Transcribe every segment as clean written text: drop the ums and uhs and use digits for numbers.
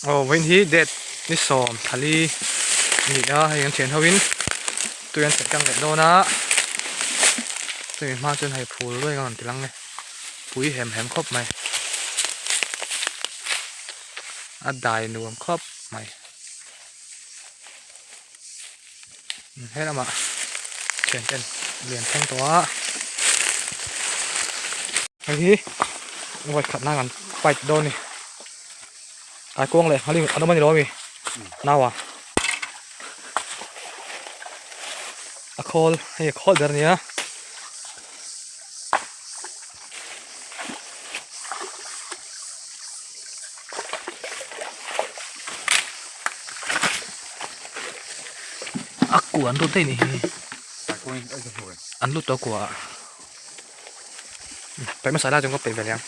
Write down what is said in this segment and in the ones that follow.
Aw vawiin hi date ni sawm thali a ni a hei an thian ho in tui an chheh tlang leh dawn a chumi hma chuan hei phul luai ang an ti lang e pui hem hem khawp mai a dai nuam khawp mai. He lamah thian ten lian thleng tawh a hei hi vawi khat nan an fight dawn a ni kaikuang leh nghalim an awm a ni lo ami nau a a khawl hei a khawl ber a ni a. A kua an lut daih nih hi an lut tawh a kua ah paih hmasa lai chuan ka peih ve leh ang.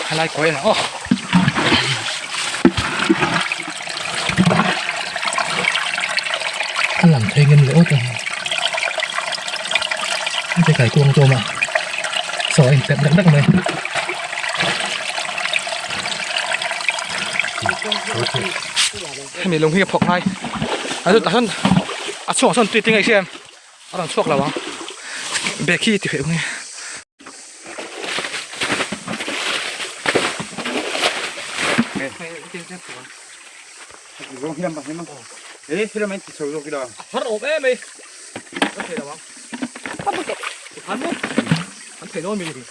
Helai kawi ang aw. A lang thei ngem leh awt ang. Heti kai kuang chu a awm a saw a inpet deuh vek mai. Hemi lung hi a phawk ngai a chu tah sawn a chhungah sawn tui tinge i hria em a rawn chhuak lo ang bag hi ti feh nge. A thar awm em mai ka thei lo ang an thei dawn mi ni.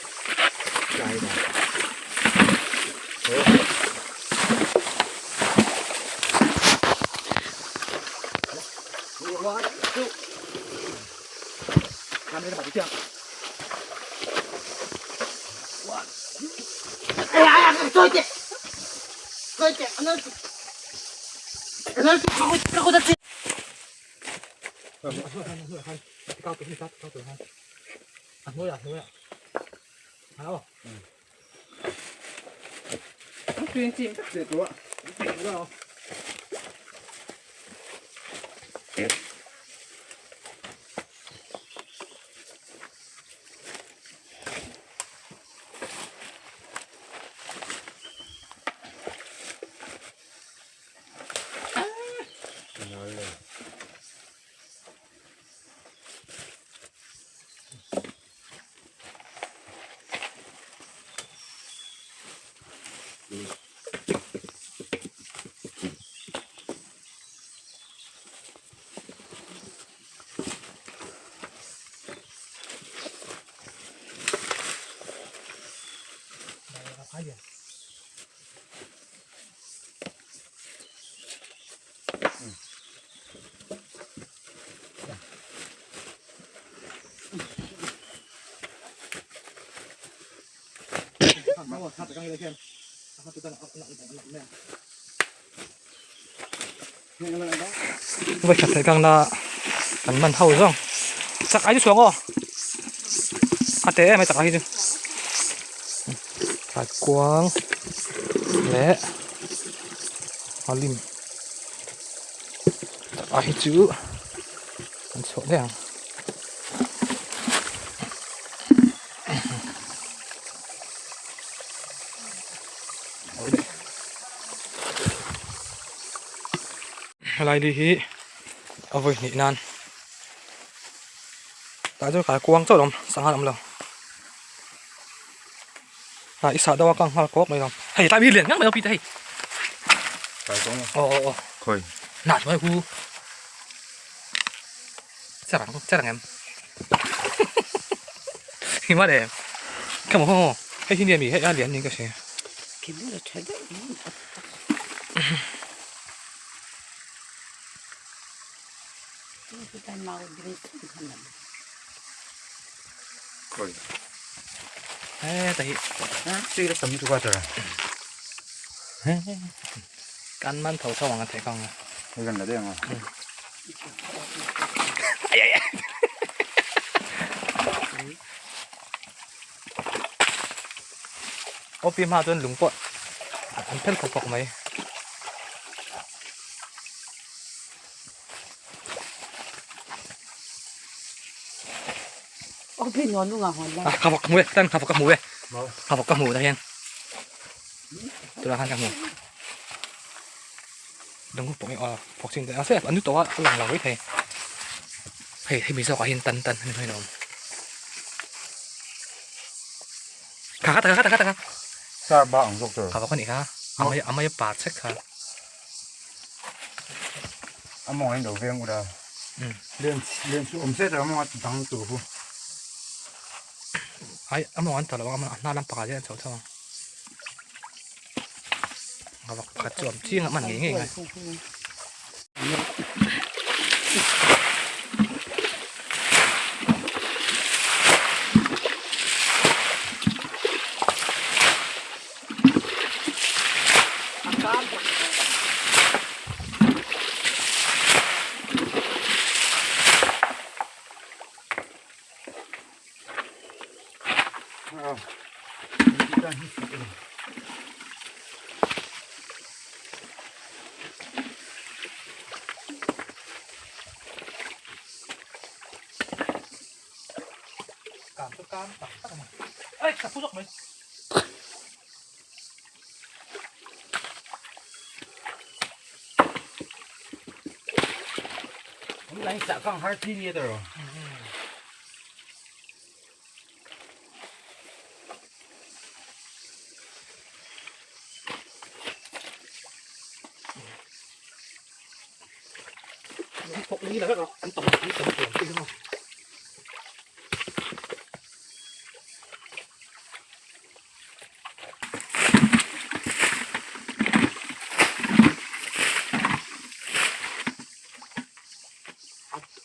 Vai khat theih kang na kan man ho zawng chak ai chu chhuang aw a te em ai chak ai hi chu kaikuang leh nghalim chak ai hi chu an chhuah daih ang. Helai li hi a vawi hnih nan tah chuan kai kuang chauh a awm sangha a awm lo ah i sah deuh a kang nghal kawk mai lo hei tlai mi lian ngang mai a pi te hei aw aw aw nah chuan hu. Charang charang em hi ma le come on ho hei hi nia mi hei a lian niin ka hria kan man tho tho ang a theih kang a. Ai ai ai. Opi hma chuan lung pawh an phel khawp khawp mai. Opi nuam lunga hawn lai. Ka vawk ka hmu e, tan ka vawk ka hmu e. Ka vawk ka hmu tah hian. Tunah khan ka hmu. Lung pawh hi aw phawk chin a se an nu tawh a a lang lo mai thei. Hei hemi zawkah hian tan tan a ni mai lo. Kha kha kha kha kha. Sar ba ang zawk tur. Ka vawk a nih kha. A mai a mai a par chek kha. A mawng in lo veng ula. Len len chu awm zet a mawng a dang tur hu. Ai a mawng an tawh lo ang a hna lampangah hian an chho thung ang. A vak pakhat chu awm chiang a hman ngei ngei ngai. Cảm cho cam tak tak a ni. Ai ka phu zawk mai.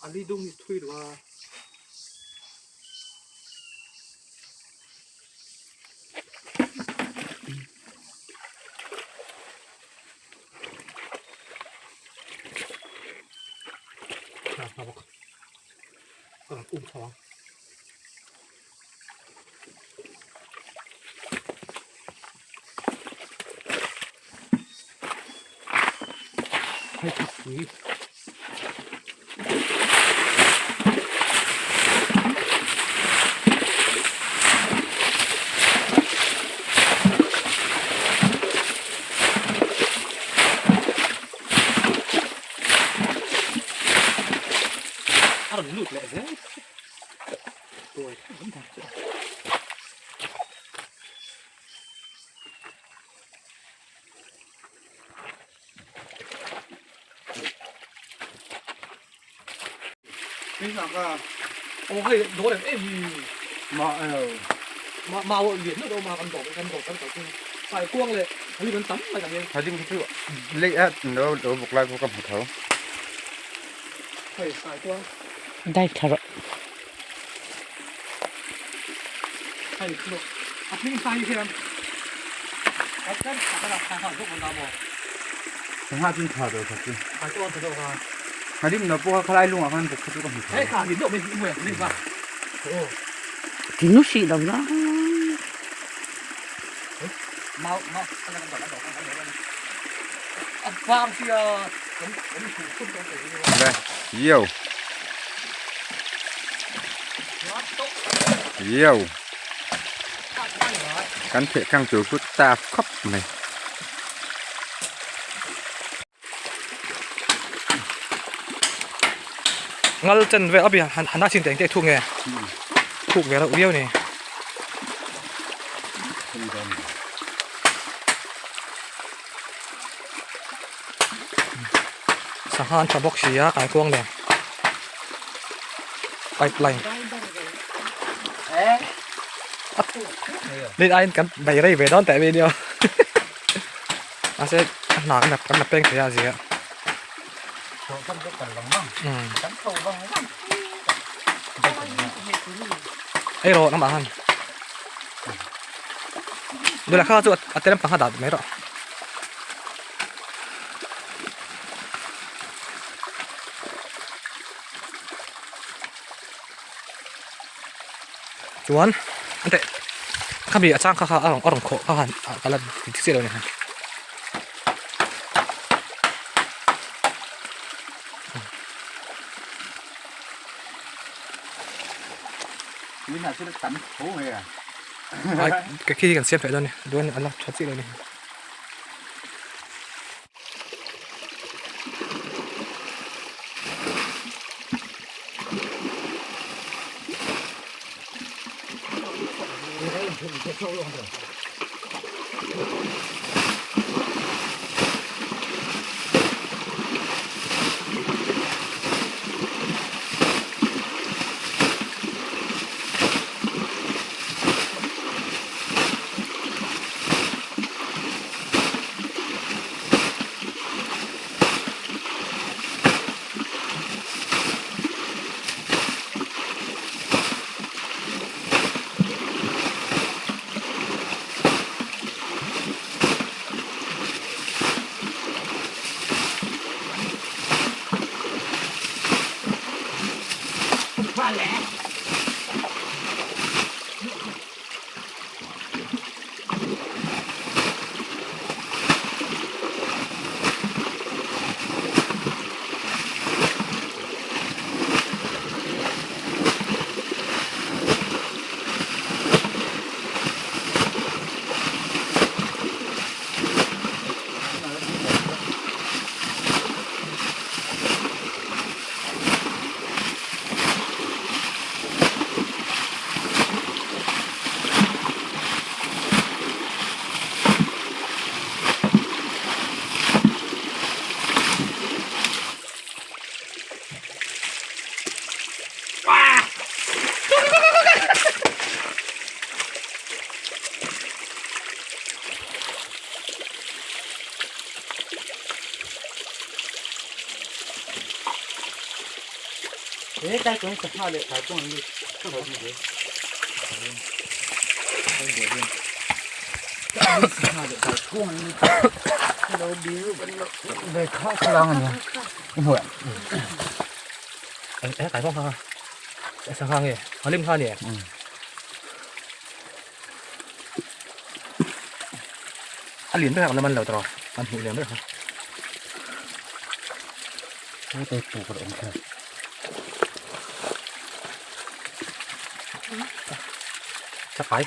A li dung hi thui lo a. Ha ha bawk. Ka rawn um chho ang. Hei thak pui. A rawn lut leh zel. Tuai thak an chu. Ồ hay đó là em mà mà liền nữa đâu mà ăn đỏ ăn đỏ ăn đỏ phải quăng lệ thấy vẫn tắm mà chẳng nghe hei sai kuang Dai tha rawh. Hei chu a hming sai hian a kan a kan a kha zawk an maw. Sai kuang tha zawk a. Hei kha ni deuh mai hmu e ni ba. Ồ. Thì nó xị đâu đó. Mau mau kan kan kan kan kan. A vang sia kan kan thu khun kan te. Kan theh kang tur chu ta khawp mai. Ngal chen vel a bi han han a chin teng te thuk nge thuk ve reuh viau ni. Sangha an tha bawk si a kaikuang nen pipeline nên ai kan bei rei ve dawn teh video mahse a hna kan kan la peng thei a zia ei rawh nangmah khan dulah kha chu a te lampang kha dah mai rawh. Chuan ante khami a chang kha kha a rawn a rawn khawh kha khan ka la ti chiah lo a ni. Ai ka khi kan siam theih dawn a ni dawn a la tha chiah lo a ni. A lian ber a la man lo tawh an hmuh lian ber kha. Chakai.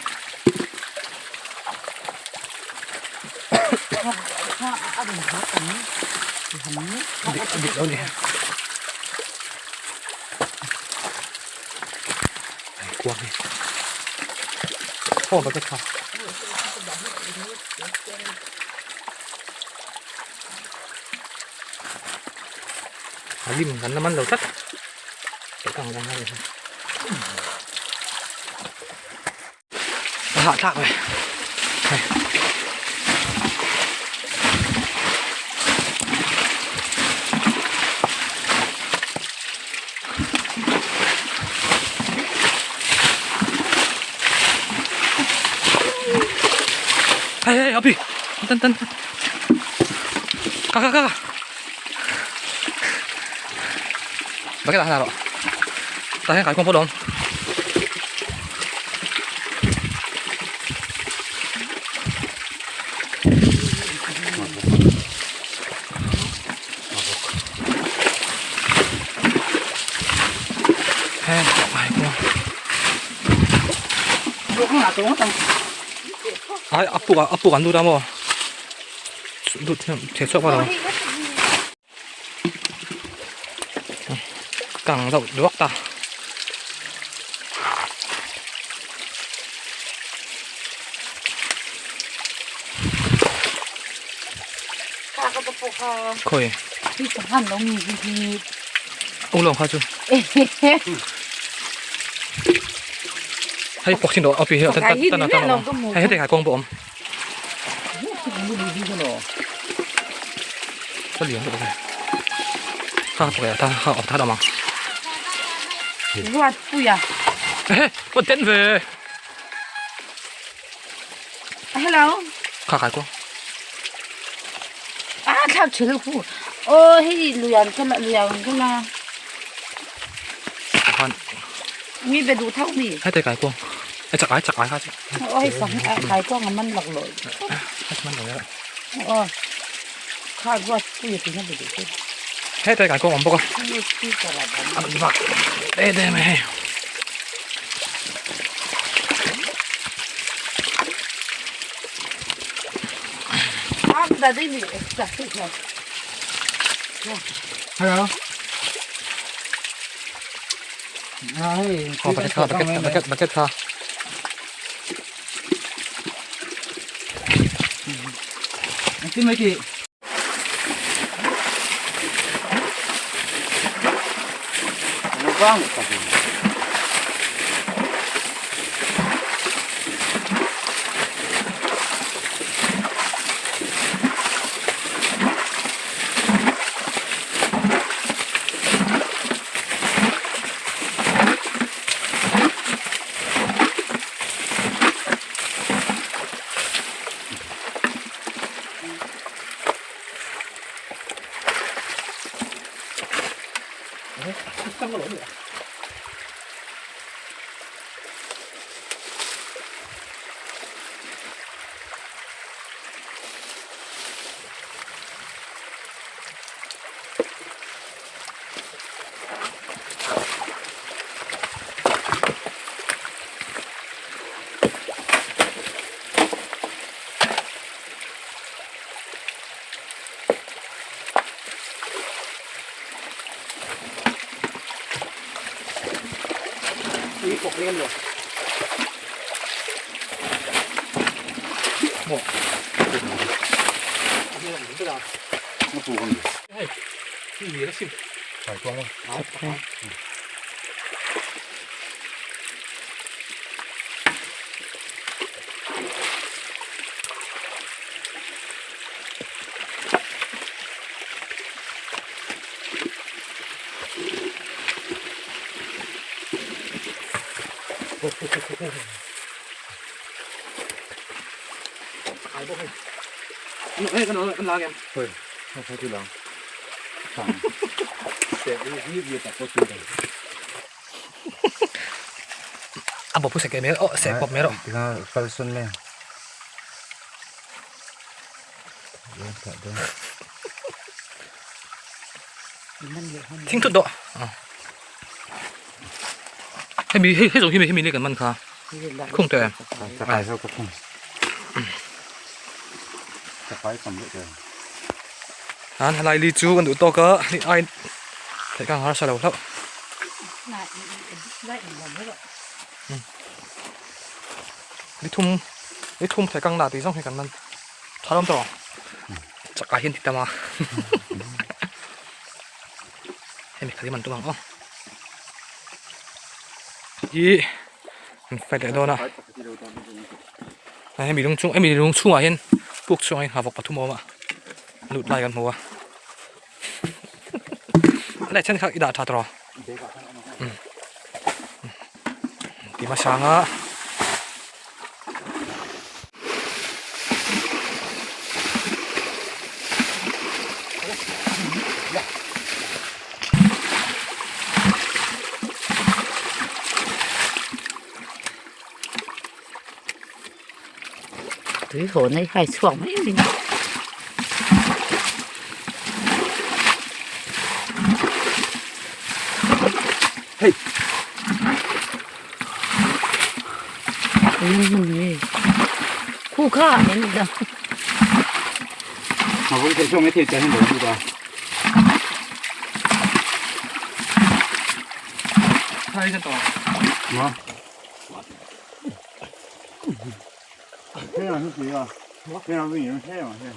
Dik lo ni. Ai kuang hi. Khaw ba te kha. A lim kan la man lo tlat ka ang lang a hah thlak mai hei hei hei api tan tan ka ka ka Bakit ah naro? Tayo kai kong podong. Hey, ai ko. Ai apu apu kan du da mo. Du the chok ma lo. Kang deuh duak ta. Khawi. U lawng kha chu. Hei pawk chin dawh api hi tan tan tan hei heti khai kawng pawh awm. Ka lian deuh ve. Kha pawh ta kha awm ta dam ang. Ruat puia. Ehe, ka ten ve. Hello. Kha kai ko. Ah, thlak chhel khu. Oh, hei luyan ka la luyan ka la. Han. Mi be du thau mi. Hei te kai ko. Chak ai chak ai kha chu. Aw hei sang kai kuang a man lak loh. A man lo ya. Aw. Kha ruat pui a tihna duh chu. He tai kai kuang awm bawk a. A man vak. E de mai hei. Hello. Aw bucket kha bucket bucket bucket kha. Engtin mai tih? A bawp sek mai aw sek bawp mai rawh. Thing thut dawh. Hemi hei hei zawng hi hemi ni kan man kha. Khung teh. Chakai ho ka khung. Chakai tam deuh teh. An halai li chu kan duh tawk a ni ai theih kang harsa lo hlauh. Ni thum ni thum theih kang na tih zawng hi kan man tha lawm tawh. Chakai hian ti tam a. Hemi khat hi man tum ang aw. Hi an fight leh dawn a. Hemi lung chung hemi lung chhungah hian puk chhungah hian nghavawk pathum a awm a lut lai kan hmu a. A leh then kha i dah tha tawh ti hmasa ang a. Tui haw na hi hai chhuak mai mai a. Hey. Khu kha min da. Mà vẫn thấy trong cái thịt cái hình đồ gì đó. Hai chân to. Mà. Thế là cái gì à? Thế là cái gì thế mà thế.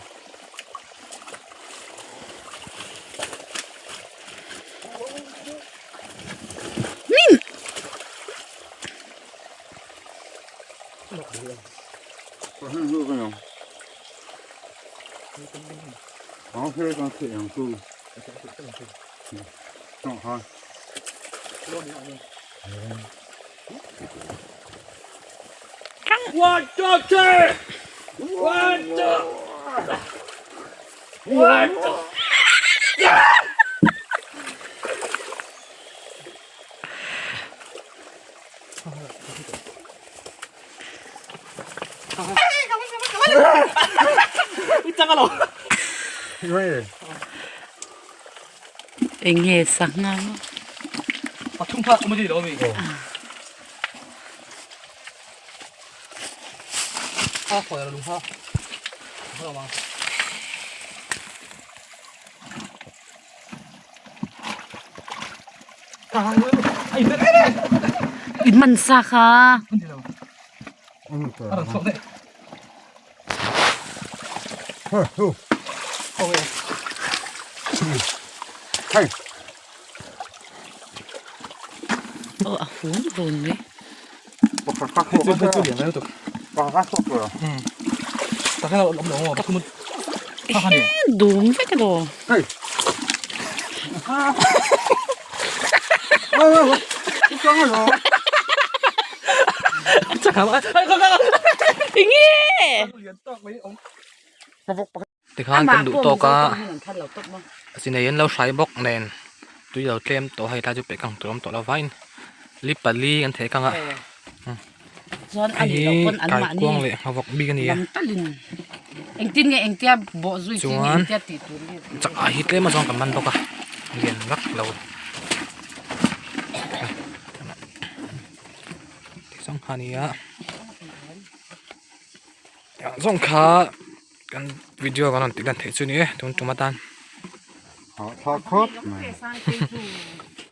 One, two, three. One, two. One, two. Eng nge sangha maw? In man sa kha. Aw a hum run mai. Dum vek emaw. Enge? Tikhan kan duh tawk a chinei an lo hrai bawk nen tui lo tlem tawh hei tlai chu peh kang tur a awm tawh lo vain li pali an theh kang a hei hi kaikuang leh nghavawk bik a ni a chuan chak ah hi tlem a zawng kan man bawk a lian vak lo tih kha a ni a zawng kha. Kan video kan rawn tih lan theih chu ni e tun tum atan. Thla khawp mai.